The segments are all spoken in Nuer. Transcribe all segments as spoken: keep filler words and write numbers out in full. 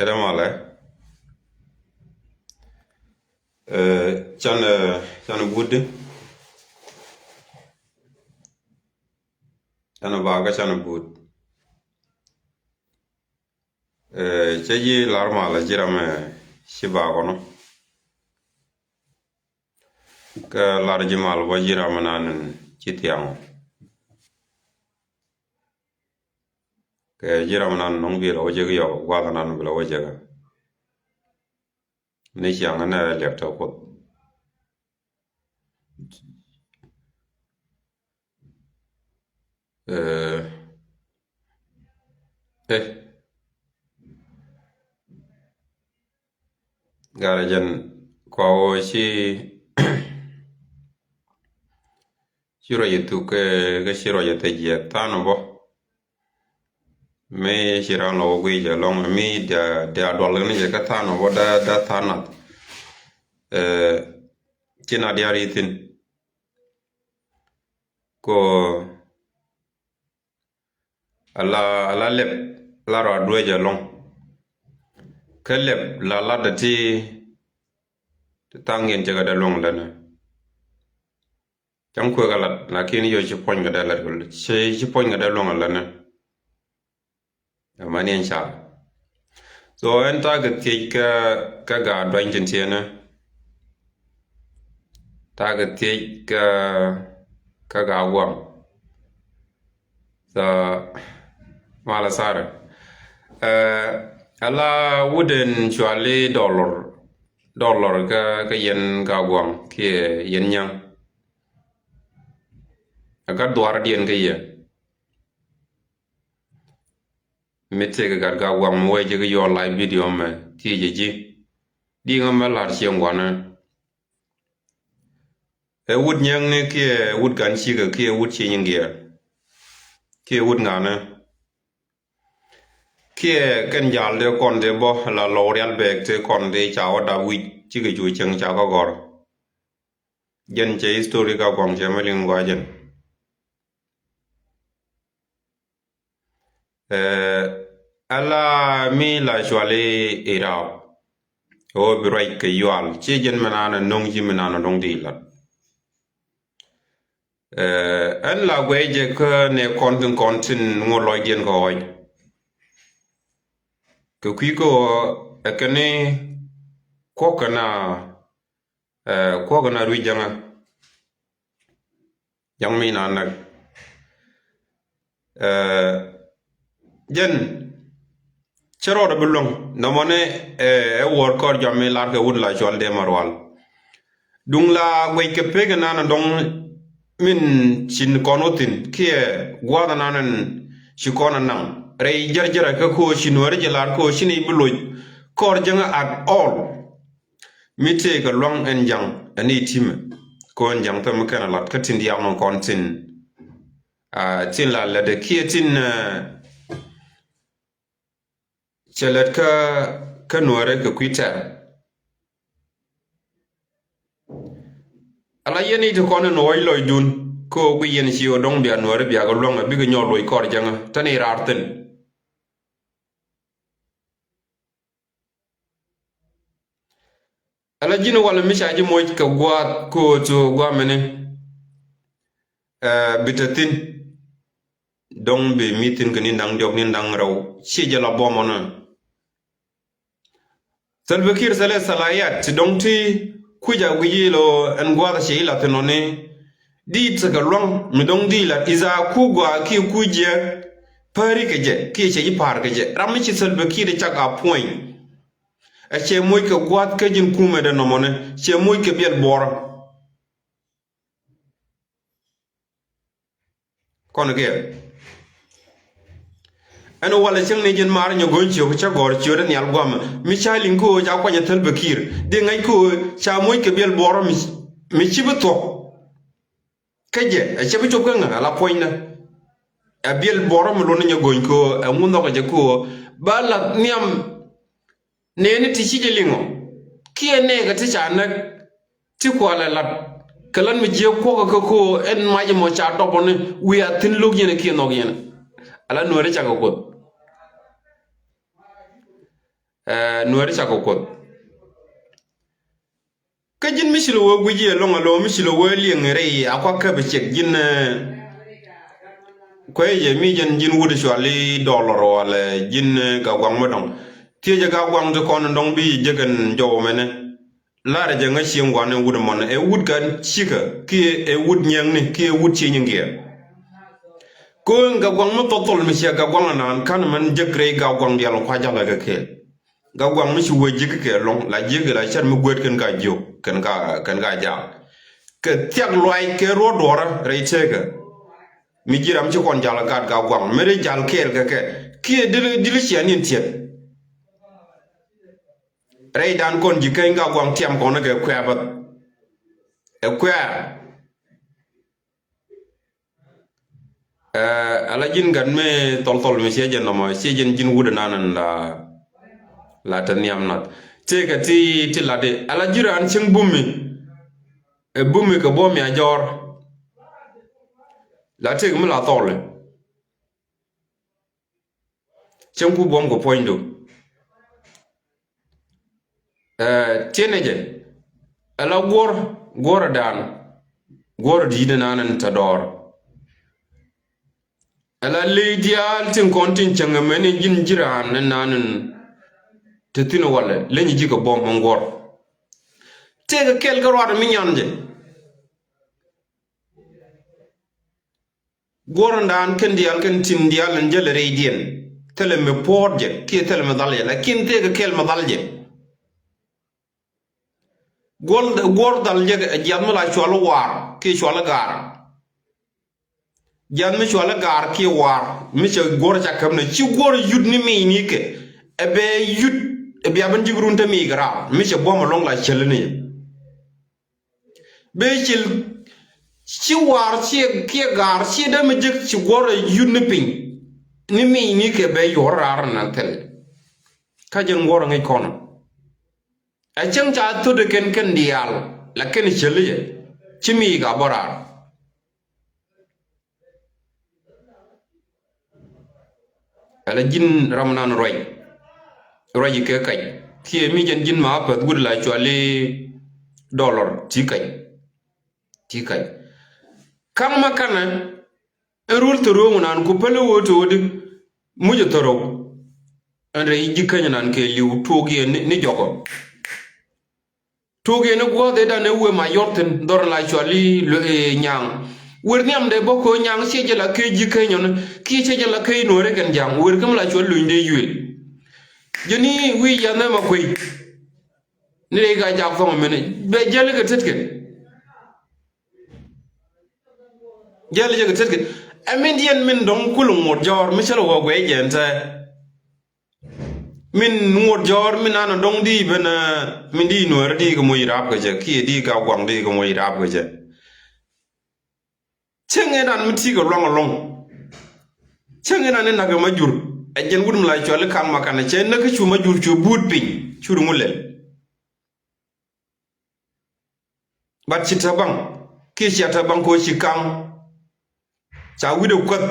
Ɛ dee malɛ. Ɛ, can, ɛ, can but di. Can ba kä can but. Ɛ, cä ji̱ lar malɛ ji̱ ram, ɛ, ci ba kɔnɔ. Kä lar ji̱ mal bä ji̱ ram nan ci thiaŋ. Kɛ ji̱ ram nan nɔŋ bi la wä jek yɔk, guath nan bi la wä jek. Ni ciaŋ nɛ liɛk tɔ Kuoth. Ɛ, ɛ. Gat ɛ jɛn kua ɣöö ci, ci ruac ɛ thuk kɛ, kɛ ci ruac ɛ thec yɛ tha̱a̱n ɔ bä. Mi ci raan lɔ wä guic ɛlɔ̱ŋ mi dia, dia dual ni jɛ kä tha̱a̱n ɔ bä dee, dee tha̱a̱n nath. Ɛ, ci na diaar ithin. Ko ala, ala lɛp la rɔ a duec ɛlɔ̱ŋ. Kä lɛp la lat ti, ti tha̱a̱ŋ yɛn cɛ kɛ dee luɔ̱ŋ länɛ. Cäŋ kuek a lat, lakin yɔ ci puɔ̱ny kɛ dee lat kɛ, ci, ci puɔ̱ny kɛ dee luɔ̱ŋ a länɛ. Ɛmɛ ni ɛn car. So ɛn ta̱a̱ kɛ thiec kä, kä gaat duany tin tiɛnɛ. Ta̱a̱ kɛ thiec kä, kä gaat guaŋ. So malɛ sarɛ. Ɛ, ala wut ɛn cuali dɔlɔr, dɔlɔr kä, kä yɛn gaat guaŋ kiɛ yɛn nyaŋ. Ɛ gat dhuaar diɛn kä yɛ. Mi tëëkɛ gat gaat guaŋ mi wee jek yɔ live video mɛ thiecɛ ji̱. Diŋä mɛ la̱r cieŋ gua̱nä. Ɛ wut nyäŋni kiɛ wut gan cikɛ kiɛ wut ci nyin giɛɛr. Kiɛ wut ŋa̱nä. Kiɛ kɛn jal dee kɔn dee bä la lɔw rial bɛɛk tëë kɔn dee ca wä dap wi̱c cikɛ cu cieŋ ca kä gɔ̱r. Jɛn cɛ history gaat guaŋ cɛ mɛ liŋ gɔaa jɛn. Ɛ, ala mi la cuali irap. Ɣöö bi ruac kɛ yual. Ci jɛn mi naan a no̱ŋ ci mi naan a no̱ŋ di lat. Ɛ, ɛn la guɛy jɛ kä nɛ kɔn tin kɔn tin ŋot lɔcdiɛn kɛ ɣɔc. Kɛ kui̱ kä ɣöö ɛ kɛn ni kuɔk kɛ na, ɛ, kuɔk kɛ na rui̱c jäŋä. Ja̱ŋ mi na näk. Ɛ, jɛn cä rɔɔdɛ bi luäŋ nɔmɔni, ɛ, ɛ wuɔr kɔr jɔam mi lar kɛ wut la cual dee ma rual. Duŋ la guɛc kɛ pek inan dɔŋ min cin kɔn wä thin kiɛ gua̱a̱th inan in ci kɔn anaŋ rɛy jɛrjɛrɛ kä ko̱o̱ ci nuääri jɛ lar ko̱o̱ ci ni bi loc kɔr jäŋä at all. Mi tëëkɛ luaŋ ɛn ja̱ŋ ɛn i̱ ti̱mɛ. Ko̱n ja̱ŋ thäm mi kɛn a lat kä tin diaal mɔ kɔn tin, ah, tin la lɛt ɛ kiɛ tin, ah, cɛ lɛt kä, kä nuäärɛ kɛ kui̱ tɛr. Ala yɛn i̱ ti kɔn ɛn ɣɔc lɔcdun kä ɣöö guic yɛn ci ɣöö dɔ̱ŋ bia nuäärɛ bia kɛ luäŋ ɛ bikɛ nyɔk loc kɔr jäŋä tɛn i̱ raar thi̱n. Ala ji̱n walɛ mi ca ji̱ moc kɛ gua̱a̱th ko̱o̱t gua̱a̱mɛni, ɛ, bi te thi̱n. Dɔ̱ŋ bi mi thi̱n kɛ ni da̱ŋ diɔ̱k ni da̱ŋ rɛw ciɛ jɛ la buɔmɔnä. Salva Kiir thɛlɛ thalayat ti dɔ̱ŋ ti kui̱c a guic ilɔ ɛn gua̱a̱th a ciɛ ila thi̱n ɔni. Di tekɛ lua̱ŋ mi dɔ̱ŋ di ila i̱ tha ku gua̱a̱ kiɛ ku jiɛk. Päri kɛ jɛ kiɛ cɛ ji̱ pa̱a̱r kɛ jɛ ram mi ci Salva Kiir cak a puɔ̱ny. Ɛ cɛ moc kɛ gua̱a̱th kä ji̱n kumɛ dee nɔmɔnɛ cɛ moc kɛ biɛl buɔrä. Kɔn kɛ ɛn walɛ cäŋ ni ji̱n maar nyɛ go̱ny ciök cä gɔ̱r ciötdä nhial gua̱mɛ mi ca liŋ kä ɣöö ca kuany ɛ Thäl Bɛ Kiir di ŋäc kä ɣöö ca moc kɛ biɛl buɔrä mi, mi ci bi thuɔ̱k. Kä jɛ ɛ cɛ bi cop kä ŋä ala puɔ̱nydä. Ɛ biɛl buɔrä mi luɔ̱n ni nyɛ go̱ny kä ɣöö ɛ ŋun nhɔkɛ jɛ kä ɣöö ba lath nhiam. Nɛɛni ti ci jɛ liŋɔ kiɛ nɛɛkɛ ti ca näk ti kualɛ lat kɛ lat mi jiɛ kuɔkä kä kä ɣöö ɛn mac ɛmɔ ca dɔpɔni wiaa thi̱n lo̱k yɛn kiɛ nhɔk yɛn. Ala nuɛɛri cakɛ kuoth. Ɛ, Nuɛɛri cakɔ Kuoth. Kä ji̱n mi ci lɛ wee guic yɛ lɔ̱ŋ alo mi ci lɛ wee liɛŋ rɛy a kua käp ciɛk ji̱n, ɛ, kuɛ jɛ mi jɛn ji̱n wut cual i̱ Dɔlɔr walɛ ji̱n, ɛ, Gak Guaŋ mi dɔ̱ŋ. Thiecɛ Gak Guaŋ ti kɔn dɔ̱ŋ bi jɛ kɛn jɔw mɛnɛ. Larɛ jɛ ŋäc cieŋ gua̱n ɛ wut mɔn ɛ wut ka cikä kiɛ ɛ wut nyɛŋni kiɛ wut cieŋ in giɛ. Kööŋ Gak Guaŋ mi thɔl thɔl mi ciɛ Gak Guaŋ anan ka̱n mɛn jek rɛy Gak Guaŋ diaal kua jalɛ kɛ kɛɛl. Gak Guaŋ mi ci wee ji̱k kɛ lɔ̱ŋ la ji̱k la cär mi guet kɛn ka jiök kɛn ka, kɛn ka jal. Kɛ thiak luay kɛ ruɔ̱t duɔrä rɛy tekä. Mi ji̱ ram ci kɔn jal gat Gak Guaŋ mi ri jal kɛɛl kɛ kɛ kiɛ dil, dil ciɛ nin tiɛt. Rɛy dan kɔn ji̱ keny Gak Guaŋ tiam kɔn kɛ kuɛ bä. Ɛ kuɛ. Ɛ, ala ji̱n gat mi thɔl thɔl mi ciɛ jɛn nɔmɔ ciɛ jɛn ji̱n wut nan la, la te nhiam nath. Tëëkɛ ti, ti lat di ala ji̱ raan cieŋ bumi. Ɛ bumi kɛ buɔ̱m ya jɔr. La tëëk mi la thɔli. Cieŋ ku buɔ̱m kɛ puɔ̱nydu. Ɛ, tiɛnɛ jɛ. Ala guɔ̱r, guɔ̱r dan. Guɔ̱r di̱i̱t nan in te dɔɔr. Ala ley diaal tin kɔn tin cäŋ ɛmɛn in ji̱n ji̱ raan in nan in te thi̱n walɛ leny ji̱ kɛ buɔ̱m in guɔ̱r. Tëëkɛ kɛl kɛ ruaat mi nyan jɛ. Guɔ̱rändan kɛn diaal kɛn tin diaal in jälɛ rɛydiɛn. Thilɛ mi puɔ̱ɔ̱t jɛ kiɛ thilɛ mi dhal jɛ lakin tëëkɛ kɛl mi dhal jɛ. Guɔ̱r, guɔ̱r dhal jɛ jiath mi la cual i̱ waar kiɛ cual i̱ gaar. Jiath mi cual i̱ gaar kiɛ waar mi cɛ guɔ̱r ca käp nɛ ci guɔ̱r yut ni mic ni kɛ. Ɛ bɛ yut ɛ bia ben ji̱k run te mic kɛ raar mi cɛ buɔ̱m ɛlɔ̱ŋ la cäl ni jɛ. Bee cil ci waar ciɛ kiɛ gaar ciɛ dee mi jek ci guɔrɛ yut ni piny. Ni mic ni kɛ bee yuɔr raar nan thil. Ka jɛn guɔrɛ ŋic kɔn. Ɛ cäŋ ca thot kɛn kɛn diaal la kɛn cäl yɛ ci mic ka bɔ raar. Ala ji̱n ram nan ruac. Ruac kɛ kac kiɛ mi jɛn ji̱n ma päth wut la cuali dollar ti kac. Ti kac. Kaŋ ma kanɛ ɛn rul thärööŋ nan ku päl ɣöö to̱o̱di mucɛ thärööŋ. Ɛn rɛy ji̱ käny nan kɛ li̱w tuɔɔk yɛ ni, ni jɔkɔ. Tuɔk yɛn i̱ guɔ̱ɔ̱th ëëdan ëë wëë ma yɔr thi̱n dhɔr la cual i̱ nyaŋ. Wër nhiamdɛ bä köö nyaŋ ciɛ jɛ la kee ji̱ kee nyɔn kiɛ ciɛ jɛ la kee nuɔ̱ɔ̱ri kɛn ja̱ŋ wër kä mi la cual luny dee yuël. Jɛn i̱ wi̱i̱ yɛn ɛmɛ kuëy. Ni rɛy ka jak thɔŋ mini bɛ jäl kɛ tet kɛ. Jäl jɛ kɛ tet kɛ. Ɛ min diɛn min dɔ̱ŋ kul ŋot jɔɔr mi cäl wä guɛy jɛn tɛ. Min ŋot jɔɔr min an dɔŋ di ben, eh, min di nuɛr di kɛ moc rap kɛ jɛ kiɛ di ka guaŋ di kɛ moc rap kɛ jɛ. Cieŋ in an mi ti kɛ luaŋ alɔŋ. Cieŋ in an in nak kɛ ma jur. Ɛ jɛn wut mi la cuali kaŋ ma kan cɛ nak kɛ cu ma jur cu buut piny cu ri ŋu lɛl. Bat ci te baŋ kiɛ cia te baŋ kɛ ɣöö ci kaŋ. Ca wi̱cdɛ kuäth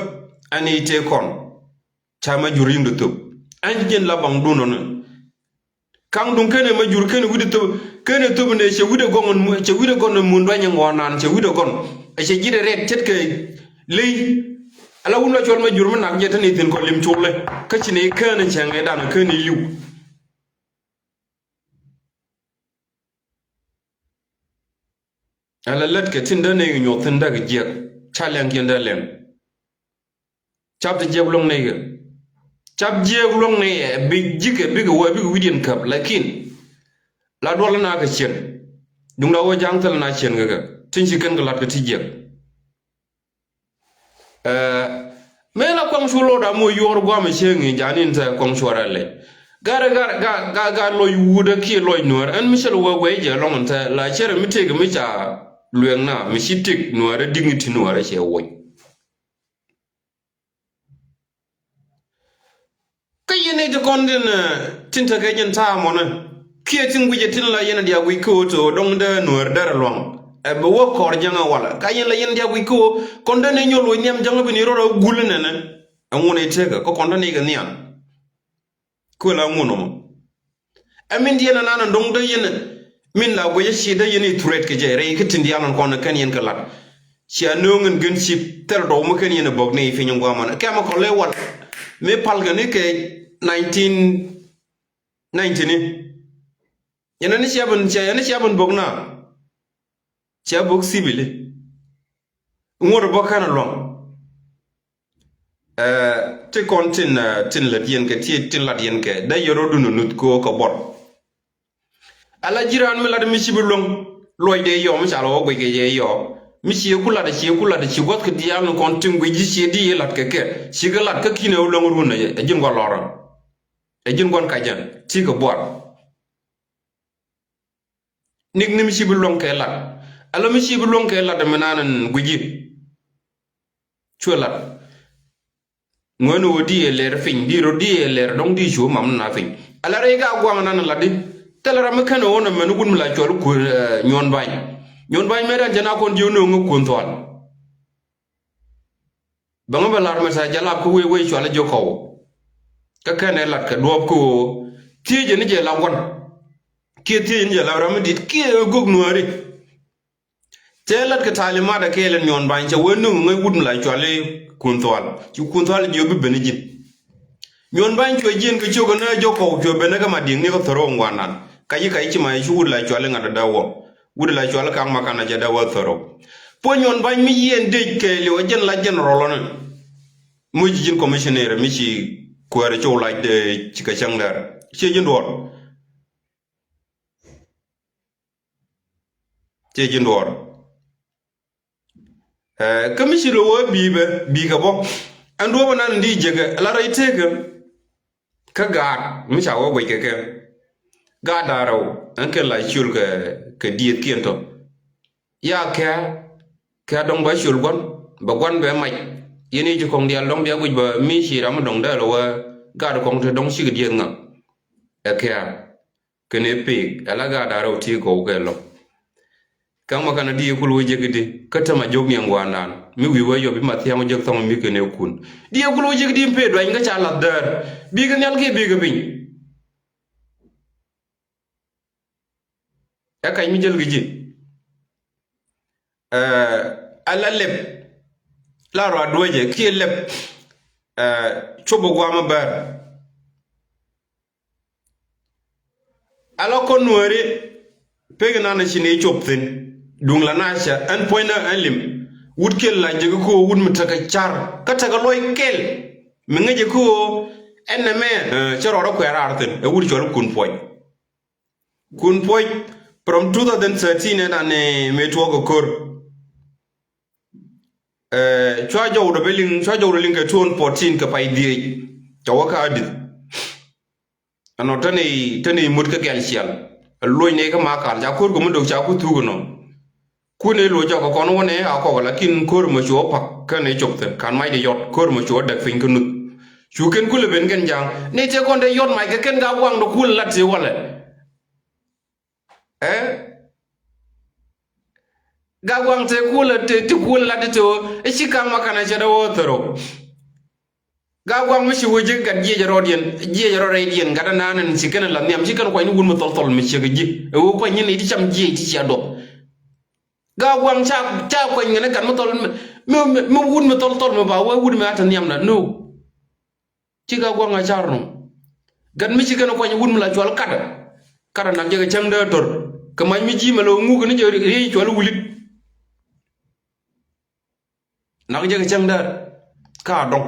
ɛn i̱ tëë kɔn. Ca ma jur yi̱ŋdɛ thöp ɛn ji̱n la baŋdun ɔni. Kaŋ duŋ kenɛ ma jur kenɛ wi̱cdɛ thöp kenɛ thöp nɛ cɛ wi̱cdɛ gɔŋ ɛn mu cɛ wi̱cdɛ gɔn ɛn mun duany ɛn ŋɔɔnan cɛ wi̱cdɛ gɔn. Ɛ cɛ ji̱dɛ rɛt ce̱tkɛ ley. Ala wun la cuɔl ma jur mi nak jɛ te ni thi̱n kɔn lim culɛ kä ci nɛ i̱ kään ɛn cɛŋ ɛ dan kään i̱ li̱w. Ala lät kɛ tin dee nɛy kɛ nyuɔth tin dee kɛ jiɛk ca liɛŋkiɛn dee liɛŋ. Cap ti jiɛk luäŋ nɛy kɛ cap jiɛk luäŋ nɛy ɛ bi ji̱kɛ bikɛ wä bikɛ wi̱diɛn käp lakin la duɔl na kɛ ciɛn. Duŋda wä ja̱ŋ thil na ciɛn kɛ kɛ tin ci kɛn kɛ lat kɛ ti jiɛk. Ɛ, mëë la kuaŋ cu lɔt a moc yuɔr guamɛ cieŋ i̱ janin tɛ kuaŋ cuɔr a lec. Gar, gar, gar, gar, gar lɔc wut a kiɛ lɔc nuäär ɛn mi cɛ lɛ wee wee jɛ lɔŋ tɛ la cɛrɛ mi tëk mi ca lueŋ na mi ci tëk nuäär a diŋ ti nuäär a cɛ woc. Kä yɛn i̱ ti kɔn tin, eh, tin tekɛ jɛn ta̱a̱ mɔnɛ kiɛ tin guicɛ tin la yɛn a diak guic kä ɣöö to̱ dɔ̱ŋ dee nuäär dee rɛ luaŋ. Ɛ bɛ wä kɔr jäŋä walɛ ka yɛn la yɛn a diak guic kä ɣöö kɔn dee ni nyol wec nhiam jäŋä bi ni rɔɔd a gul nɛnɛ. Ɛŋun i̱ tekɛ kä kɔn dee ni kɛ nhiam. Kuël a ŋun ɔmɔ. Ɛ min diɛn ɛnan ɛn do̱ŋ dee yɛn min la guic ɛ ci dee yɛn i̱ threat kɛ jɛ rɛy kä tin diaal ɛn kɔn ɛ kɛn yɛn kɛ lat. Cia nööŋ ɛn gën cip thil dɔw mi kɛn yɛn ɛ bäk ni i̱ piny ɛn gua̱a̱th ɛmɔnɛ. Kɛmɛ kɔl ëë wal mi pal kɛ ni kɛ nineteen ninety ni. Yɛn ɛn i̱ cia ben, cia yɛn i̱ cia ben bäk na. Cia bäk civil i̱ ŋuɔ̱t ɛ bäk kɛn ɛ luaŋ. Ɛ, ti kɔn tin, ɛ, tin lät yɛn kɛ, ti tin lat yɛn kɛ, dee yɛ rɔdun nuth kɛ ɣöö kɛ buɔt. Ala ji̱ raan mi lat mi ci bi luäŋ, luɔcdɛ yɔ, mi ca lɔ wä guic kɛ yɛ yɔ. Mi ci ku lat, ci ku lat, ci gua̱th kɛ diaal ni kɔn tin guic ji̱ ci di yɛ lat kɛ kɛ, ci kɛ lat kä ki̱n ɛ wä luäŋ run ɛ, ɛ ji̱n gua̱n lɔrä. Ɛ ji̱n gua̱n kac jɛn, ti kɛ buɔt. Nik ni mi ci bi luäŋ kɛ lat. Ala mi ci bi luäŋ kɛ lat mi nan ɛn gui̱ci. Cuɛ lat. Ŋuɛn ɣöö di ɛ lɛr piny, di rɔ di ɛ lɛr dɔ̱ŋ di cu mam na piny. Ala rɛy ka guaŋ nan lat di. Thilɛ ram mi kɛn ɣöö nɛ mɛn wut mi la cuɔl kuën, ɛ, nyuɔn ba̱ny. Nyuɔn ba̱ny mɛ dan jɛ na kɔn jiök ni ɣöö ŋä kuën thual. Bäŋä bɛ lar mɛ tha̱a̱ jalap kä wee wee cual jiök kɔw. Kä kɛn ɛ lat kɛ duɔ̱ɔ̱p kä ɣöö thiecɛ ni jɛ la gua̱n. Kiɛ thiecɛ ni jɛ la ram mi di̱t kiɛ ɛ gök nuääri. Cɛ lat kɛ talimat ɛ kɛɛl ɛn nyuɔn ba̱ny cɛ wee nöŋ ŋäc wut mi la cuali kun thual. Ci kun thual jiök bi ben i̱ ji̱n. Nyuɔn ba̱ny cuɛ jiɛn kɛ ciök ɛn ɛ jiök kɔw cuɛ ben ɛ kä ma di̱i̱ŋ ni kä thäär ɣöö ŋuan nan. Ka ji̱ ka ji̱ ci ma ci wut la cuali ŋa̱t ɛ dee wä. Wut la cuali ka̱ŋ ma ka̱n ɛ jɛ dee wä thäär ɣöö. Puɔ̱ny nyuɔn ba̱ny mi yiɛn dec kɛɛliw ɛ jɛn la jɛn rɔl ɔni. Muc ji̱n commissioner mi ci kuäär cok lac, eh, ci kɛ cäŋ dɛr. Ciɛ ji̱n duɔ̱ɔ̱r. Ciɛ ji̱n duɔ̱ɔ̱r. Eh, kä mi ci lo̱ wee bi̱i̱ bɛ, bi̱i̱ kɛ bä. Ɛn duɔ̱ɔ̱p ɛnan di jekɛ, la rɛy tekä. Kä gaat, mi ca wee guec kɛ kɛ. Gaat da̱rɛw, ɛn kɛ la ciöl kɛ, kɛ dieth kiɛn tɔ. Ya kɛ, kɛ dɔŋ bɛ ciöl gua̱n, bɛ gua̱n bɛ mac. Yɛn i̱ ci kɔŋ diaal dɔŋ bia guic bä mi ci ram dɔŋ dee lɔ wee gaat kɔŋ te dɔŋ cik dieth ŋa. Ɛ kɛ kɛn ɛ pek, ɛ la gaat da̱rɛw ti gɔw kɛ lɔ. Ka̱ŋ ma kan a di kul wä jek di, kä te ma jok ni ɛŋ gua̱a̱ndan. Mi wi̱i̱ wä yɔ bi ma thia̱ŋ wä jek thɔŋ mi kɛn ɛ kun. Di kul wä jek di pek duany kä ca lath däär. Bikɛ nhial kiɛ bikɛ piny. Ɛ kac mi jäl kɛ ji̱. Ɛ, ala lɛp la rɔ a duecɛ kiɛ lɛp, ɛ, cop ɛ guam ɛ bär. Ala kɔn nuääri pek nan ci ni cop thi̱n. Duŋ la na cɛ ɛn puɔ̱ny na ɛn lim. Wut kiɛ la jɛ kɛ ko̱o̱ wut mi tekɛ car kä tekɛ luɔc kɛl. Mi ŋäcɛ ko̱o̱ ɛn nɛ mɛ, ɛ, cɛ rɔɔdɛ kuɛ raar thi̱n ɛ wut cɔl kun puɔ̱ny. Kun puɔc from two thousand thirteen ɛn an, eh, mëë tuɔɔk kɛ ko̱r. Eh, cua jɔwdɛ bɛ liŋ, cua jɔwdɛ liŋ kɛ two thousand fourteen kɛ pay dhiec. Cɛ wä ka adith. Ɛnɔ tɛn i̱, tɛn i̱ mut kä gɛl ciɛl. Ɛ luɔ̱c nɛ kä ma kal ca ko̱r kɛ mi dok ca ku thuk ɛnɔ. Kun i̱ luɔc cɔk kɛ kɔn wä nɛ a kɔk lakin ko̱r mɔ cuɔ pak kɛn i̱ cop thi̱n kan mac di yɔt ko̱r mɔ cuɔ dɛk piny kä nuth. Cu kɛn kulɛ ben kɛn ja̱a̱ŋ ni tëë kɔn dee yɔt mac kɛ kɛn ka guaŋdɛ kul lat tëë walɛ. Ɛ? Ga guaŋ tëë kulɛ tëë ti kulɛ lat tëë wä i̱ ci ka̱ŋ ma kanɛ cɛ dee wä thäro. Ga guaŋ mi ci wee ji̱ gat jiɛc rɔɔdiɛn, jiɛc rɔɔd rɛydiɛn gat anan ɛn ci kɛn la nhiam ci kɛn kuany ni wun mi thɔl thɔl mi ciek ji̱. Ɛ wee kuany ni ti cam jiɛc ti cia duɔth. Ga guaŋ ca, ca kuany ŋɛn gat mi thɔl mi, mi, mi wun mi thɔl thɔl mi ba wee wun mi a te nhiam na. No. Ci ga guaŋ a car nɔ. Gat mi ci kɛn kuany wun mi la cual kat. Kat a nak jɛ kɛ cäŋ dee tɔr. Kɛ mac mi ji̱ mɛ lɛ wä ŋuk ni jɛ riey cual wulit. Nak jɛ kɛ cäŋ däär ka dɔŋ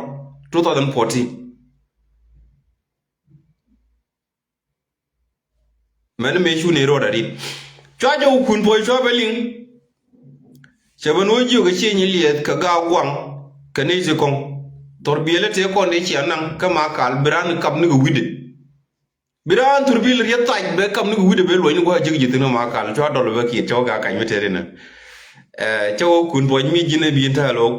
two thousand fourteen. Mɛn mëë cu ni ruɔt a rit cua jɛ wä kun puɔc cua bɛ liŋ. Cɛ bɛ ni wä jiök kɛ cieny liɛth kɛ gaak guaŋ kɛ ni ci kɔŋ. Thɔr biɛlɛ tëë kɔn dee cia naŋ kä ma kal bi raan kap ni kɛ wi̱cdɛ. Bi raan thur bil rieth thac bɛ kam ni kɛ wi̱cdɛ bɛ luɔ̱ny ni gua̱a̱k ji̱k ji̱ thi̱n kä ma kal cua dɔl bɛ kiɛt cɛ wä ka kac mi tɛt inɛ. Ɛ, cɛ wä kun puɔ̱ny mi ji̱n ɛ bi in tääl ɣɔw.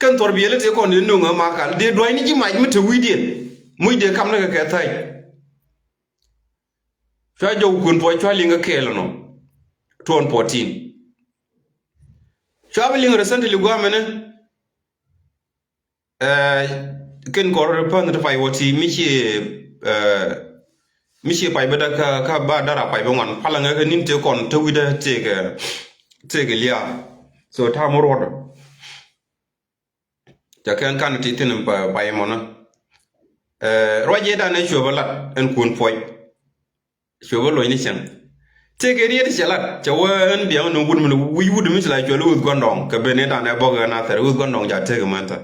Kɛn thɔr bi yɛl i̱ tëë kɔn in nöŋ ɛ ma kal dee dua̱cni ji̱ mac mi te wi̱cdiɛn. Muc dee kam ni kɛ kɛ thac. Cua jɔw kun puɔ̱ny cua liŋ kä kɛɛl ɛnɔ. Tuɔn fourteen. Cua bi liŋ recently gua̱a̱mɛnɛ. Ɛ, kɛn kɔr pän ti pay wä ti mi ci, ɛ, Mi ci pay bä dä kä, kä ba dara pay bä ŋuan. Palä ŋɛ kɛ ni̱n tëë kɔn te wi̱dä tëëkɛ, tëëkɛ lia̱a̱. So ta̱a̱ mi ruɔdä. Ca kɛn kan ti thi̱n pa, pay mɔnä. Ɛ, ruac yɛ danɛ cuɛ bä lat ɛn kun puɔc. Cuɛ bä luɔ̱c ni cɛŋ. Tëëkɛ riet cɛ lat, cɛ wä ɛn biɛŋ ni wut mi wi̱c wut mi ci la cuɛ li wuth guandɔŋ. Kɛ ben yɛ danɛ bɔk ɛ na thɛr, wuth guandɔŋ ca tëëkɛ mɛn thɛr.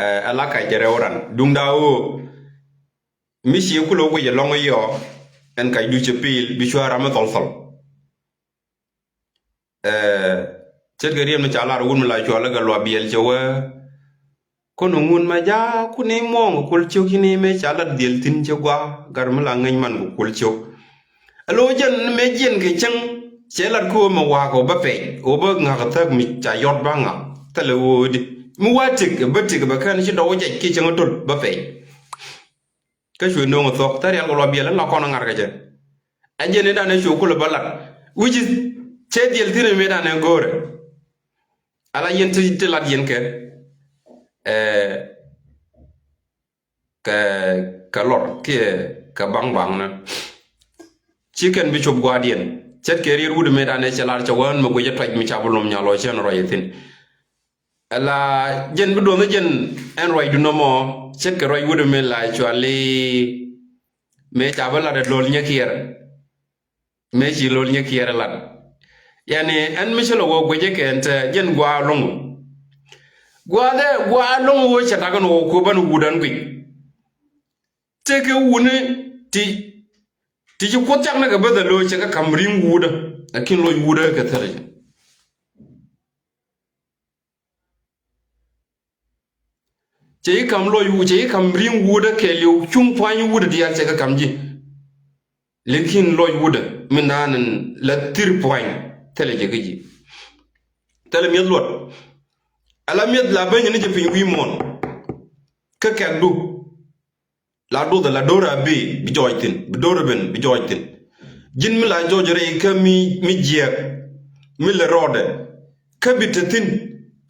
Ɛ, ɛ la kac jɛ rɛw ran. Duŋda ɣöö mi ci kulɛ wic ɛlɔŋ iɔ, ɛn kac du cɛ pi̱i̱l, bi cua̱ ram mi thɔl thɔl. Ɛ, ce̱tkɛ riet mi ca lar wut mi la cual kɛ luabiɛl cɛ wee. Kɔn ŋun mɛ jaakun i̱ muɔ̱ɔ̱ŋ kɛ kul ciök, ci ni mëë ca lat dhiel thi̱n cɛ gua, gar mi la ŋäc man kɛ kul ciök. Ɛ lo̱ jɛn mëë jiɛn kɛ cäŋ, cɛ lat kä ɣöö mɛ wa̱a̱ kɛ ɣöö bä pɛc, ɣöö bä ŋa̱k ɛ thäk mi ca yɔt bä ŋa̱k, thilɛ ɣöö di. Mi wa̱a̱ tëk, bä tëk bä kɛn ci dɔw jɛc kiɛ cäŋ ɛ to̱l bä pɛc. Kä cuɛ no̱o̱ŋ ɛ thuɔ̱k, thil rial kɛ luabiɛl in la kɔn ɛ ŋa̱r kɛ jɛ. Ɛ jɛn i̱ danɛ cu kulɛ bä lat. Which is, cɛ dhiel thi̱n ɛ mëë danɛ go̱o̱rɛ. Ala yɛn ti, ti lat yɛn kɛ, ɛ, kɛ, kɛ lɔr kiɛ kɛ baŋ baŋ nä. Ci kɛn bi cop gua̱a̱r diɛn. Ce̱tkɛ riet wut mëë danɛ cɛ lar cɛ wään mɛ guic ɛ tuac mi ca bi lom nyal ɔ cɛn rɔy ɛ thi̱n. Ala jɛn bi duɔth ni jɛn ɛn ruacdu nɔmɔ, ce̱tkɛ ruac wut mi la cuali mëë ca bi lat ɛ lo̱l nyɛ kiɛɛr. Mëë ci lo̱l nyɛ kiɛɛr ɛ lat. Yani ɛn mi cä lɛ wä guecä kɛ ɛn te jɛn gua̱a̱ lo̱ŋ. Gua̱a̱ dhɛ gua̱a̱ lo̱ŋ wä cɛ takɛ ni wä kuɔ bän wut ɛn guic. Tekɛ wuni ti, ti ci kuoth cak ni kɛ bäth ɛ lo̱c cɛ kɛ kam ri̱ŋ wut ɛ. Lakin lo̱c wut ɛ kɛ thilɛ jɛ. Cɛ yi kam lɔc wut, cɛ yi kam ri̱ŋ wut ɛ kɛɛliw cuŋ pua̱ny wut ɛ diaal cɛ kɛ kam ji̱. Lakin lɔc wut ɛ mi naan in la thir pua̱ny thilɛ jɛ kä ji̱. Thilɛ mi̱eth luɔt. Ala mi̱eth la ben ni jɛ piny wi̱i̱ muɔ̱ɔ̱n. Kä kɛ̈kdu. La duɔth la do̱r a bi, bi jɔɔc thi̱n, bi do̱r a ben, bi jɔɔc thi̱n. Ji̱n mi la jɔɔc rɛy kä mi, mi jiɛɛk, mi lɛ rɔɔdɛ, kä bi te thi̱n,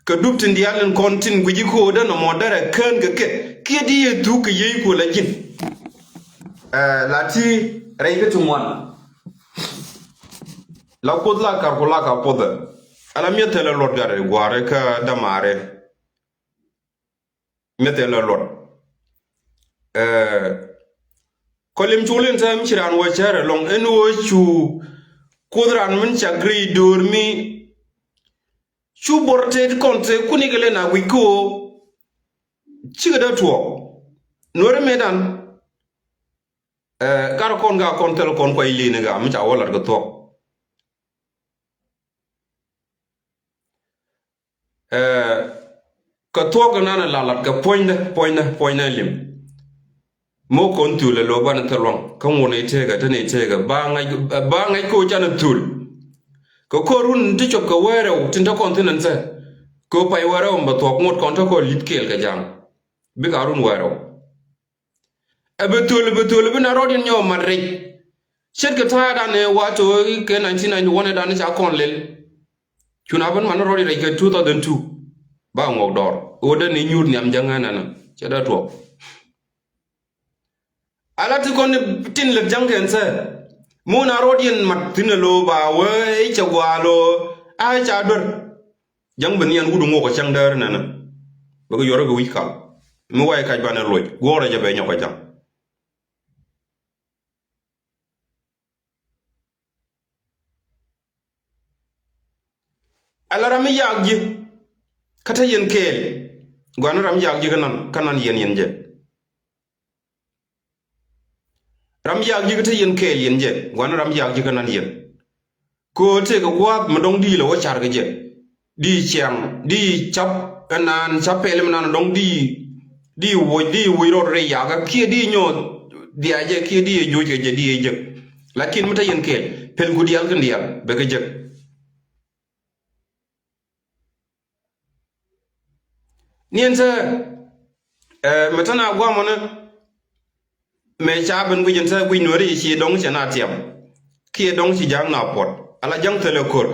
kɛ dup tin diaal in kɔn tin guici ko̱o̱dä nɔmɔ därɛ kään kɛ kɛ, kiɛ di yɛ thuk kɛ yiey kuɔ la ji̱n. Ɛ, la ti rɛy kä ti ŋuan. La kuoth la kar ku la ka puɔthɛ. Ala miɛ thɛlɛ luɔt gat rɛy gua̱a̱rɛ kä dämaarɛ. Mɛ thil lɔ luɔt. Ɛ, kɔlim cul in tɛm ci raan wä cär ɛlɔŋ ɛn wä cu kuoth raan min cak rɛy döör mi cu bor tet kɔn te kuni kɛ lɛ na wi̱c kä ɣöö cikɛ dee tuɔɔk. Nuɔ̱ri mëëdan, ɛ, karɛ kɔn ka kɔn thil kɔn kuay li̱n ika mi ca wä lat kɛ thuɔ̱k. Ɛ, kɛ thuɔ̱k kɛ nan ɛ la lat kɛ puɔ̱nydä, puɔ̱nydä, puɔ̱nydä lim. Mɔ kɔn thul ɛ lo̱ banɛ thil luaŋ kä ŋun i̱ tëëkɛ, tɛn i̱ tëëkɛ ba ŋa̱c, ba ŋa̱c ko̱ canɛ thul. Kɛ ko̱r run ti cop kɛ wee rɛw tin te kɔn thi̱n ɛn thɛ. Kɛ pay wee rɛw ɛn bɛ thuɔ̱k ŋot kɔn te kɔn li̱th kɛɛl kɛ ja̱a̱ŋ. Bikɛ a run wee rɛw. Ɛ bɛ thöl, bɛ thöl, bɛ na rɔɔdiɛn nyɔk mat rɛc. Ce̱tkɛ ta̱a̱dan ɛ wa to̱ kɛ nineteen ninety-one dan ca kɔn lɛl. Cun a ben man rɔɔdiɛn rɛc kɛ two thousand two. Ba ŋuɔk dɔɔr. Ɣöö dee ni nyuur nhiam jäŋ ɛn ɛn cɛ dee tuɔɔk. Ala ti kɔn tin lät jäŋ kɛn thɛ. Mun a rɔɔdiɛn mat thi̱n ɛ lo̱o̱ ba wee i̱ cɛ gua̱a̱ lo̱o̱ a ca duer. Ja̱ŋ bi nhian wut ŋuɔk ɛ cäŋ däär nɛnɛ. Bɛ kɛ yuɔrɛ kɛ wi̱c kal. Mi wac kac banɛ loc guɔ̱ɔ̱rɛ jɛ bɛ nyɔk ɛ ja̱ŋ. Ala ram mi yak ji̱ kä te yɛn kɛɛl. Gua̱n ram yak ji̱ kä nan, kä nan yɛn yɛn jɛ. Ram yak ji̱ kä te yɛn kɛɛl yɛn jɛ, gua̱n ram yak ji̱ kä nan yɛn. Kɛ ɣöö tëëkɛ gua̱a̱th mi dɔ̱ŋ di̱i̱l ɛ wä car kɛ jɛ. Di̱i̱ ciaŋ, di̱i̱ cap, ɛn naan cap pɛl mi naan dɔ̱ŋ di̱i̱, di̱i̱ woc, di̱i̱ woc rɔɔd rɛy yakä, kiɛ di̱i̱ nyɔɔth dhiac jɛ, kiɛ di̱i̱ ɛ joc kɛ jɛ, di̱i̱ ɛ jek. Lakin mi te yɛn kɛɛl, pɛlku diaal kɛn diaal, bɛ kɛ jek. Niɛn sɛ, ɛ, mɛ tɛn a guamɔ ni mɛ ca ben guic in sɛ guic nuɔri ci dɔŋ cɛ na tiam. Kiɛ dɔŋ ci ja̱ŋ na puɔt. Ala ja̱ŋ thilɛ ko̱r.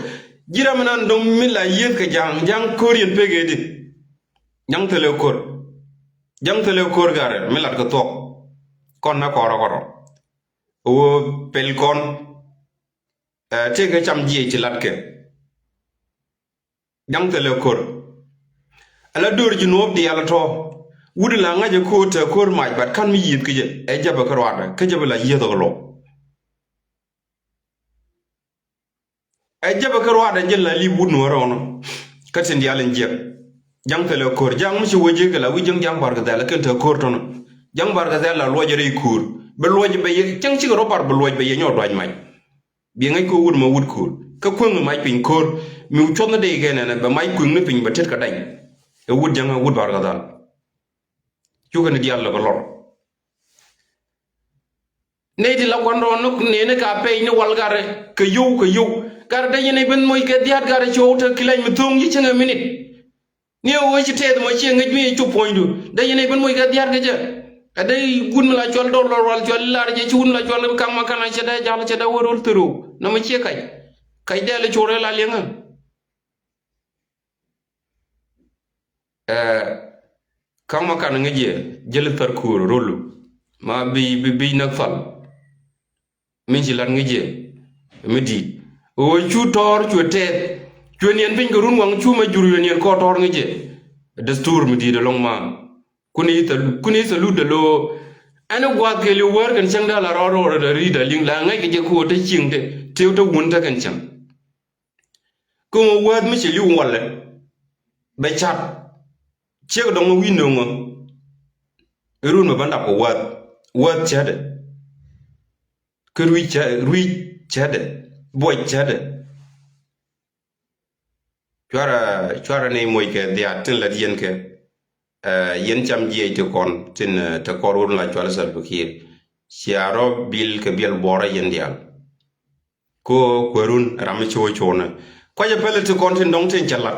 Ji̱ ram nan dɔŋ mi la yieth kɛ ja̱ŋ, ja̱ŋ ko̱r yɛn pek ɛ di. Ja̱ŋ thilɛ ko̱r. Ja̱ŋ thilɛ ko̱r garɛ mi lat kɛ thuɔ̱k. Kɔn na kɔrɔ kɔrɔ. Ɣöö pel kɔn. Ɛ, tëëkɛ cam jiɛc ti latkɛ. Ja̱ŋ thilɛ ko̱r. Ala döör ji̱ nuɔ̱ɔ̱p diaal tɔ̱. Wut la ŋa̱cä ko̱r te ko̱r mac bat ka̱n mi yiëth kä jɛ. Ɛ jäpɛ kä ruaadɛ. Kä jäpɛ la yiëth ɔk lɔw. Ɛ jäpɛ kä ruaadɛ jɛ la li̱p wut nuɔ̱ɔ̱r ɔnɔ. Kä tin diaal in jiɛk. Ja̱ŋ thilɛ ko̱r. Ja̱ŋ mi ci wee ji̱ kɛ la wi̱c ji̱ŋ ja̱ŋ bar kɛ thɛl kɛn te ko̱r tɔnɔ. Ja̱ŋ bar kɛ thɛl la luɔc rɛy ko̱r. Bɛ luɔc bɛ yɛ, cäŋ cikɛ rɔ bar bɛ luɔc bɛ yɛ nyɔk duac mac. Bi ŋäc kɛ wut mɛ wut ko̱r. Kä kueŋ mac piny ko̱r. Mi cuɔth ni dee kɛ nɛnɛ bɛ mac kueŋ ni piny bɛ tet kɛ dany. Ɛ wut ja̱ŋ ɛ wut bar kɛ thɛl. Cukɛ ni diaal lɛ kɛ lɔr. Nɛy ti la gua̱n rɔɔn ni nɛni ka pɛy ni wal garɛ kɛ yow kɛ yow. Garɛ dee yɛn i̱ ben moc kɛ dhia̱a̱t garɛ cio̱w te kilɛny mi tho̱o̱ŋ ci cieŋ ɛ minit. Ni ɛ ɣöö ci tɛth mɔ ciɛ ŋäc mi cu puɔ̱nydu. Dee yɛn i̱ ben moc kɛ dhia̱a̱t kɛ jɛ. Ɛ dee wun mi la cual dɔl lɔr wal cual ilar jɛ ci wun mi la cual kaŋ ma ka̱n a cɛ dee jal cɛ dee wä rol thärow. Nɔmɔ ciɛ kac. Kac dee lɛ cor ɛ la liɛŋä. Ɛ, ka̱ŋ ma kan ŋäc yɛ jäl thar kuur rolu ma bi bi bi näk thal. Min ci lat ŋäc yɛ mi di̱i̱t ɣöö cu tɔɔr cuɛ tɛth cuɛ niɛn piny kɛ run waŋ cu ma jur cuɛ niɛn kɔɔr tɔɔr ŋäc yɛ. Dustur mi di̱i̱t ɛlɔŋ ma kuni thal kuni thalut dɛ lo̱o̱. Ɛn gua̱a̱th kɛɛliw wäär kɛn cäŋ dee la rɔɔd rɔɔd dee ri̱i̱t a liŋ la ŋäc kɛ jɛ ko̱o̱t te cieŋ te tëë te wun te kɛn cäŋ. Kä ŋɔ wäth mi ci li̱w walɛ bɛ cat. Ciek dɔŋ wi̱i̱ nöŋä. Run mɛ bä nap kɛ wäth wäth cätdɛ. Kä rui̱c cä rui̱c cätdɛ buɔc cätdɛ. Cuarɛ cuarɛ ni moc kɛ dhiaat tin lät yɛn kɛ. Ɛ, yɛn cam jiɛc ti kɔn tin, ɛ, te kɔr wun la cual Salva Kiir. Cia rɔ bil kɛ biɛl buɔrä yɛn diaal. Ko kuerun ram mi ci wä cuɔnɛ. Kuacɛ pɛlɛ ti kɔn tin dɔŋ tin cɛ lat.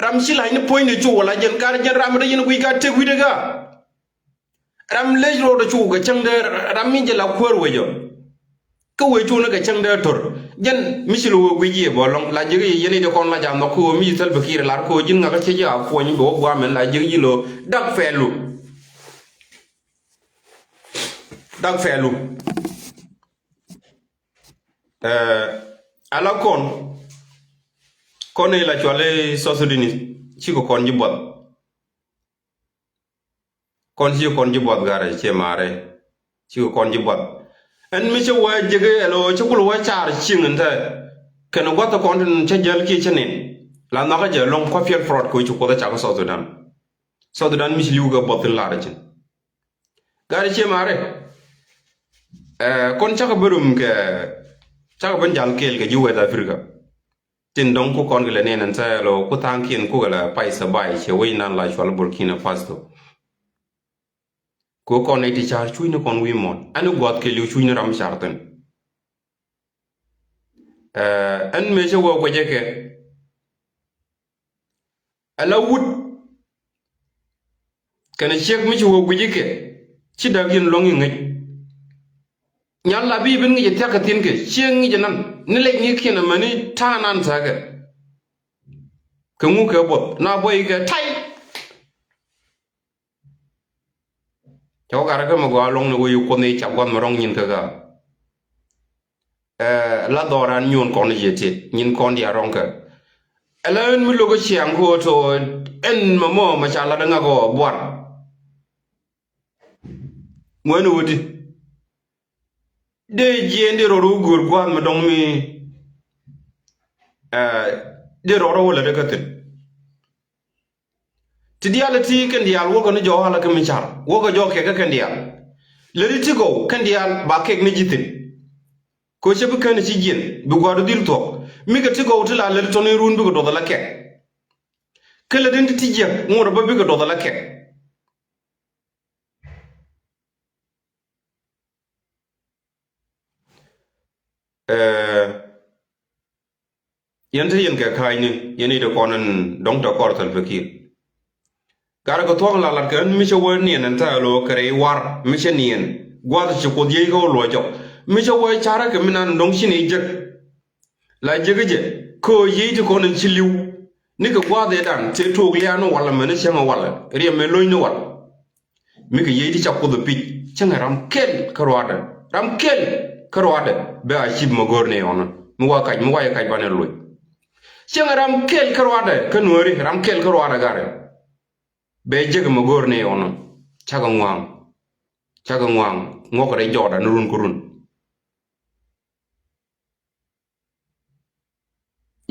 Ram ci lac ni puɔ̱ny ni cu wä la jɛn kar jɛn ram rɛ yɛn guic ka tek wi̱dɛ ka. Ram lec rot cu kɛ cäŋ dee ram mi jɛ la kuäär wecä. Kä wee cunä kɛ cäŋ dee tör jɛn mi ci lo wee guic yɛ bä lɔŋ la ji̱ kɛ yɛ yɛn i̱ dee kɔn la jam nhɔk kä wee mi ci Salva Kiir lar kä wee ji̱n ŋakä cɛ ji̱ a kuɔny bɛ wä guamɛn la ji̱ kɛ ji̱ lo dak fɛɛlu. Dak fɛɛlu. Ɛ, ala kɔn kɔn i̱ la cual i̱ South Sudanese cikɛ kɔn ji̱ buɔth. Kɔn ci kɔn ji̱ buɔth garɛ ciɛ maarɛ. Cikɛ kɔn ji̱ buɔth. Ɛn mi cɛ wä jek ɛlɔ cɛ kul wä car cieŋ ɛn tɛ. Kɛn gua̱th kɔn tin cɛ jäl kiɛ cɛ nin la nhɔkä jɛ lɔŋ kua̱ piɛl prɔt kɛ wä ci kuoth cak South Sudan. South Sudan mi ci li̱w kɛ buɔth in lar cin. Garɛ ciɛ maarɛ. Ɛ, kɔn cakɛ ben rum kɛ cakɛ ben jal kɛɛl kɛ ji̱ West Africa. Tin dɔŋ ku kɔn kɛ lɛ nɛn ɛn thɛɛl ɔ ku tha̱a̱ŋkiɛn ku kɛ lɛ pay sɛ bay ciɛ wec nan la cual Burkina Faso. Ku kɔn nɛy ti ca̱r cuc ni kɔn wi̱i̱ muɔ̱ɔ̱n ɛn gua̱th kɛ li̱w cuc ni ram ca̱r thi̱n. Ɛ, ɛn mëë cä wä kuecɛ kɛ. Ala wut kɛnɛ ciek mi ci wä guic ikɛ ci da̱k yɛn luɔ̱ŋ i̱ ŋäc. Nyal la bi ben ŋi̱c ɛ thia̱k kɛ thi̱n kɛ ciek ŋi̱c ɛ nan ni lɛc ŋi̱i̱kiɛn amäni ta̱a̱ nan tha̱a̱kɛ. Kɛ ŋuk kɛ buɔth na buɔy kɛ tay. Cɛ wä gat kä mi gɔaa luɔ̱ŋ ni wec kuoth ni ca gua̱th mi rɔ̱ŋ nyin kä gaa. Ɛ, la dhɔran nyuɔn kɔn jɛ tit nyin kɔn dia rɔ̱ŋ kä. Ɛ la ɛn mi lo̱k kä ciaŋ kä ɣöö to ɛn mɛ mɔ mɛ ca lat ŋak ɣɔɔ buar. Ŋuɛn ɣöö di dee jiɛn di rɔɔd wä göör gua̱a̱th mi dɔ̱ŋ mi, ɛ, di rɔɔd wä lät kä thi̱n. Ti diaal ti kɛn diaal wäkɛ ni jɔɔk ala kä mi car wäkɛ jɔɔk kɛk kä kɛn diaal. Läri ti gɔw kɛn diaal ba kɛk ni ji̱ thi̱n. Kɛ cɛ bi kän ci jiɛn bi gua̱a̱r dhil thuɔ̱k. Mikɛ ti gɔw ti la läri tɔni run bikɛ duɔth ala kɛk. Kä läri ti ti jiɛk ŋuɔ̱t bä bikɛ duɔth ala kɛk. Ɛ, yɛn te yɛn kɛ ka̱a̱cni yɛn i̱ te kɔn ɛn dɔ̱ŋ te kɔr Salva Kiir. Garɛ kɛ thuɔ̱k la lat kɛ ɛn mi cɛ wä niɛn ɛn thɛɛl ɣöö kɛ rɛy war mi cɛ niɛn gua̱th ci kuoth yiey kä wä luɔc jɔk mi cɛ wä carä kɛ mi nan dɔ̱ŋ ci ni jek. La jek jɛ kä ɣöö yiey ti kɔn ɛn ci li̱w ni kɛ gua̱th ëëdan tëë to̱o̱k lia̱a̱ ni wal ɛmɛ ni cäŋ ɛ wal riɛm ɛ lo̱ny ni wal. Mi kɛ yiey ti ca Kuoth ɛ pi̱c, cäŋɛ ram kɛl kä ruaadɛ. Ram kɛl kä ruaadɛ bɛ a cip ma go̱o̱r ni ɣɔnɔ. Mi wa kac, mi wa yɛ kac banɛ loc. Cäŋɛ ram kɛl kä ruaadɛ kä Nuääri, ram kɛl kä ruaadɛ garɛ. Bɛ jek ma go̱o̱r ni ɣɔnɔ. Cakɛ ŋuaŋ. Cakɛ ŋuaŋ. Ŋuɔkɛ rɛy jɔɔda ni run kä run.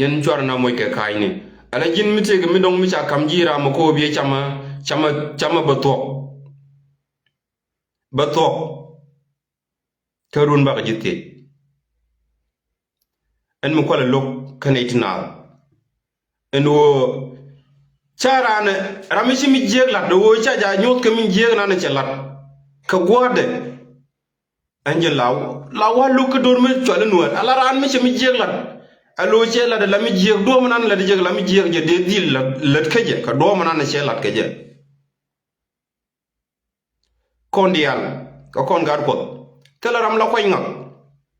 Yɛn cuarɛ na moc kɛ ka̱a̱cni. Ala ji̱n mi tëëkɛ mi dɔ̱ŋ mi ca ka̱m ji̱ ram mi ko̱o̱p yɛ camä, camä, camä bä thuɔ̱k. Bä thuɔ̱k. Kä run bakɛ ji̱ thiec. Ɛn mi kualɛ lo̱k kä nɛy ti naath. Ɛn ɣöö ca raan ram mi ci mi jiääk la̱t, ɣöö ca ja̱ nyoth kɛ mi jiääk nan cɛ la̱t. Kɛ gua̱a̱thdɛ. Ɛn jɛn la, la wa lo̱k kä do̱r mi cual i̱ Nuäär. Ala raan mi cɛ mi jiääk la̱t. Ɛ lo̱ cɛ la̱t ɛ la mi jiääk duɔ̱ɔ̱p mi nan la̱t jɛ kɛ la mi jiääk jɛ dee dhil la̱t, la̱t kä jɛ kɛ duɔ̱ɔ̱p mi nan cɛ la̱t kɛ jɛ. Kɔn diaal kɛ kɔn gaat Kuɔth. Thilɛ ram la kuany ŋak.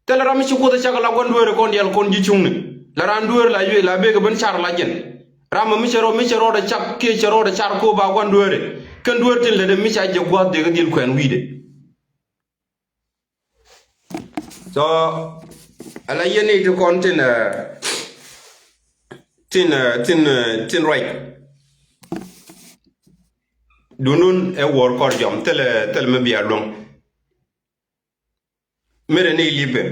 Thilɛ ram mi ci Kuoth ɛ cak la gua̱n dueeri kɔn diaal kɔn ji̱ cuŋni. La raan dueeri la yuëë la bekɛ ben car la jɛn. Ram mi cɛ rɔ, mi cɛ rɔɔdɛ cak kiɛ cɛ rɔɔdɛ car ko̱o̱p a gua̱n dueeri. Kɛn dueeri tin lätdɛ mi ca jɛ gua̱a̱th dee kɛ dhil kuɛn wi̱i̱dɛ. So ala yɛn i̱ ti kɔn tin, eh, tin, eh, tin, eh, tin ruac. Duundun ɛ wuɔr kɔr jɔm thilɛ, thilɛ mi bia luäŋ. Merɛ ni liepɛ.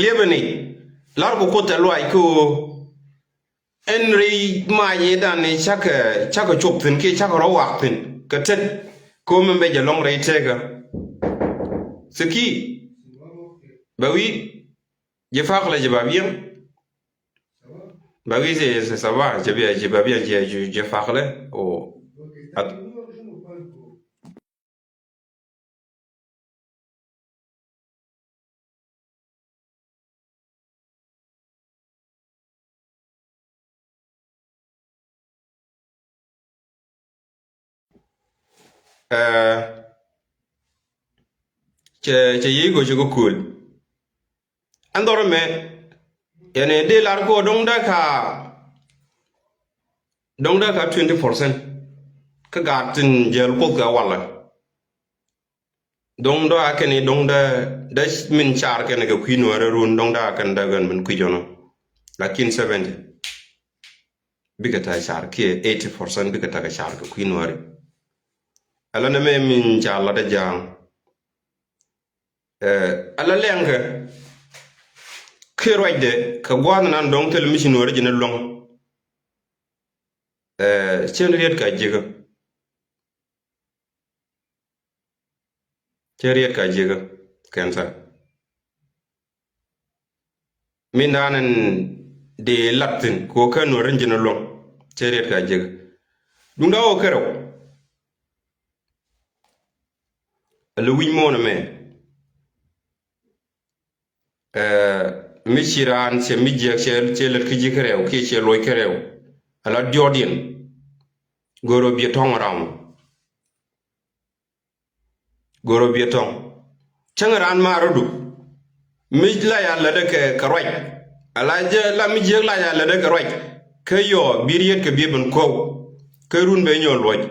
Liepɛ ni. Lar kɛ Kuoth ɛ luaac kä ɣöö ɛn rɛy mac ëëdan ni cakɛ, cakɛ cop thi̱n kiɛ cakɛ rɔ wak thi̱n kɛ tet. Kɛ ɣöö min bɛ jɛ lɔ̱ŋ rɛy tekä. Thiki. Bɛ wi̱i̱. Jɛ fakɛ lɛ jɛ ba biɛŋ. Bɛ wi̱i̱ jɛ, jɛ saba jɛ biɛ, jɛ ba biɛŋ jɛ, jɛ, jɛ fakɛ lɛ. O. At. Ɛ, cɛ, cɛ yiey go̱o̱c kä kööl. Ɛn dhɔr ɛmɛ, yɛn ɛ dee lar kɛ ɣöö dɔ̱ŋ dee ka, dɔ̱ŋ dee ka twenty percent. Kä gaat tin jäl Kuoth kɛ walɛ. Dɔ̱ŋ dee a kɛn i̱ dɔ̱ŋ dee, dee min car kɛn kɛ kui̱ Nuäärɛ run dɔ̱ŋ dee a kɛn dee kɛn min kui̱c ɔnɔ. Lakin seventy. Bikɛ ta̱ car kiɛ eighty percent bikɛ ta̱ kɛ car kɛ kui̱ Nuääri. Ala nɛmɛ min ca lat ɛ ja̱a̱ŋ. Ɛ, ala lɛŋkɛ kiɛ ruacdɛ kɛ gua̱a̱th nan dɔ̱ŋ thil mi ci Nuääri ji̱n ɛ luäŋ. Ɛ, cɛn riet ka jikä. Cɛ riet ka jikä cancer. Min da̱a̱n ɛn dee lat thi̱n kɛ ɣöö kä Nuääri ji̱n luäŋ. Cɛ riet ka jikä. Duŋdɛ ɣɔw kärɛw. Ala wi̱c muɔ̱ɔ̱n ɛmɛ. Ɛ, mi ci raan cɛ mi jiäk cɛ, cɛ lät kä ji̱ kärɛw kiɛ cɛ luɔc kärɛw. Ala diɔ̱ɔ̱kdiɛn. Go̱o̱r ɣöö biɛ tɔ̱ŋ ram. Go̱o̱r ɣöö biɛ tɔ̱ŋ. Cäŋ raan maarɔdu. Mi la ya lätdä kɛ, kɛ ruac. Ala jɛ la mi jiäk la ya lätdä kɛ ruac. Kä yɔɔ bi riet kɛ biɛ ben kuɔw. Kä run bɛ nyɔɔl luɔc.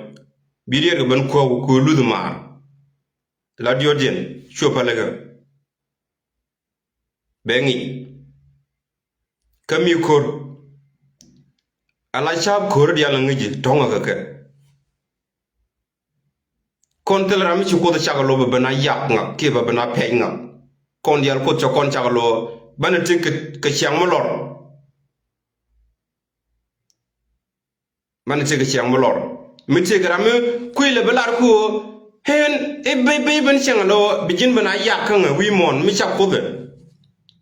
Bi riet kɛ ben kuɔw kɛ luth maar. La diɔ̱ɔ̱kdiɛn cuɛ pälikä. Bɛ ŋic. Kä mi ko̱r. Ala ca̱a̱p ko̱r diaal ŋi̱ci tɔ̱ŋä kɛ kɛ. Kɔn thil ram mi ci Kuoth cak lo̱ bɛ ben a yak ŋak kiɛ bɛ ben a pɛc ŋak. Kɔn diaal Kuoth cɛ kɔn cak lo̱ banɛ ti kɛ, kɛ ciaŋ mi lɔr. Banɛ ti kɛ ciaŋ mi lɔr. Mi ti kɛ ram mi kui̱ lɛ bi lar ku ɣöö ɣän i̱ bi, bi ben ciaŋ lo̱ bi ji̱n ben a yak kä ŋɛ wi̱i̱ muɔ̱ɔ̱n mi cak Kuoth ɛ.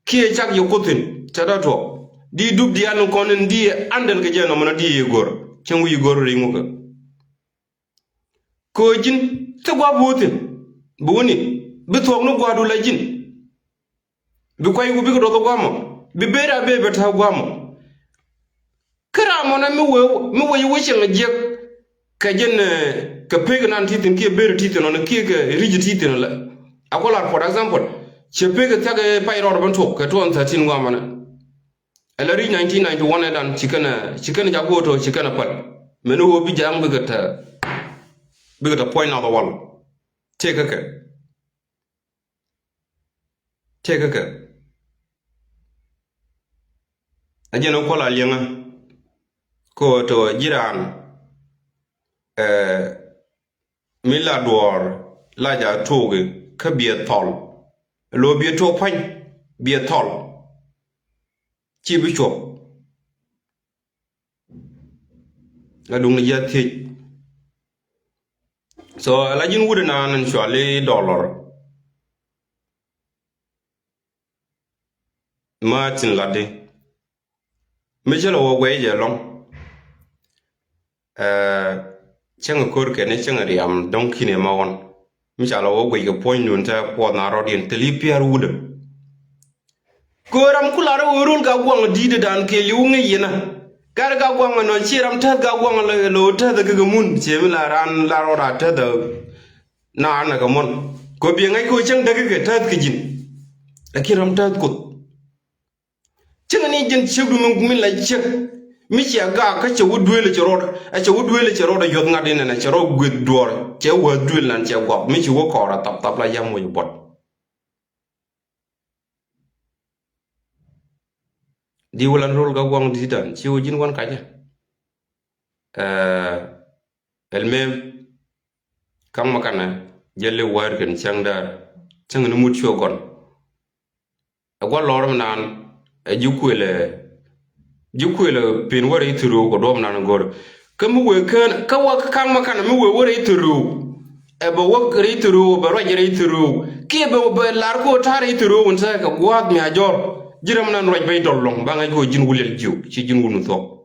Kiɛ cak yɛ Kuoth thi̱n cɛ dɔ̱ tuɔɔk. Di dup diaal ni kɔn in di andɛl kɛ jɛ nɔmɔ na di yɛ go̱r. Cäŋ wi̱i̱ go̱r ri ŋukɛ. Kɛ ɣöö ji̱n thil gua̱a̱p wuuth thi̱n. Bi wuni bi thuɔ̱k ni gua̱a̱du la ji̱n. Bi kuay ku bikɛ duɔth gua̱a̱mɔ. Bi ber a ber bɛ ta̱a̱ gua̱a̱mɔ. Kä ram mɔnɛ mi wee, mi wee wee cieŋ jiɛk. Kɛ jɛn, eh, kɛ pek nan ti thi̱n kiɛ ber ti thi̱n ɔnɔ kiɛ kɛ ri̱c ti thi̱n ɔnɔ. A kɔ lar, for example, cɛ pek thiak pay rɔɔd ben tuɔk kɛ two thousand thirteen gua̱a̱mɔnɛ. Ɛ la ri̱c nineteen ninety-one ɛ dan ci kɛn, ci kɛn jak wä tɔ ci kɛn ɛ päl. Mɛn wä bi ja̱a̱ŋ bikɛ tɛ, bikɛ tɛ puɔ̱ny nath ɛ wal. Tëë kä kɛ. Tëë kä kɛ. A jɛn ɔ kual a liɛŋä. Kɛ ɣöö tɔ ji̱ raan, eh, mi la duɔɔr la ja tuuki kä biɛ thɔl. Lo biɛ tuɔk pa̱ny biɛ thɔl. Ci bi cuɔp. A duŋ ni ji̱ a thiec. So, ala ji̱n wut inan in cuali dollar. Ma tin latdi. Mi cä lɛ wä guɛy jɛ lɔŋ. Eh, cäŋ ko̱r kɛn cäŋ riam dɔ̱ŋ kinɛ ma ɣɔn. Mi ca lɛ wä guɛy kɛ puɔ̱ny nun te puɔth na rɔ̱diɛn thil i̱ piar wudä. Kɛ ɣöö ram ku lar ɣöö rol Gak Guaŋ di̱i̱t dan kɛ li̱w ŋäc yɛn a. Gat Gak Guaŋ nɔ ci ram täth Gak Guaŋ lɛ, lɛ ɣöö täth kɛ kɛ mun. Ciɛ mi la ran la rɔ ra täth a. Na nɛ kɛ muɔ̱n. Kɛ ɣöö biɛ ŋäc kɛ ɣöö cäŋ däk kɛ täth kɛ ji̱n. Lakin ram täth Kuoth. Cäŋ ni ji̱n ciekdu mi, mi la ciek. Mi ciɛ gak kä cɛ wä duëël cɛ rɔɔd. Ɛ cɛ wä duëël cɛ rɔɔd a yuɔth ŋa̱t inɛn ɛ cɛ rɔɔd gueth duɔɔr. Cɛ wä duëël nan cɛ guak. Mi ci wä kɔɔr a thap thap la yam wec buɔt. Di wä lan rol Gak Guaŋ di̱i̱t dan ci wä ji̱n wan kacä. Ɛɛ, ɛl mem kaŋ ma kanɛ jɛ li wäär kɛn cäŋ daar cäŋ ni mut cuɛ gɔn. Ɛ gua̱n lɔr mi naan ɛ ji̱ kuël ɛ ji̱ kuël ɛ pin wä rɛy thuruu kɛ duɔ̱ɔ̱p naan go̱r. Kä mi wëë kään kä wä kaŋ ma kanɛ mi wëë wä rɛy thuruu. Ɛ bɛ wä rɛy thuruu bɛ ruac rɛy thuruu kiɛ bɛ bɛ lar ko̱ ta̱a̱ rɛy thuruu wun thɛɛk kɛ gua̱a̱th mi a jɔr. Ji̱ ram nan ruac bɛ dɔl lɔŋ ba ŋäc ko̱ ji̱n wulɛl jiök ci ji̱n wun thuɔ̱k.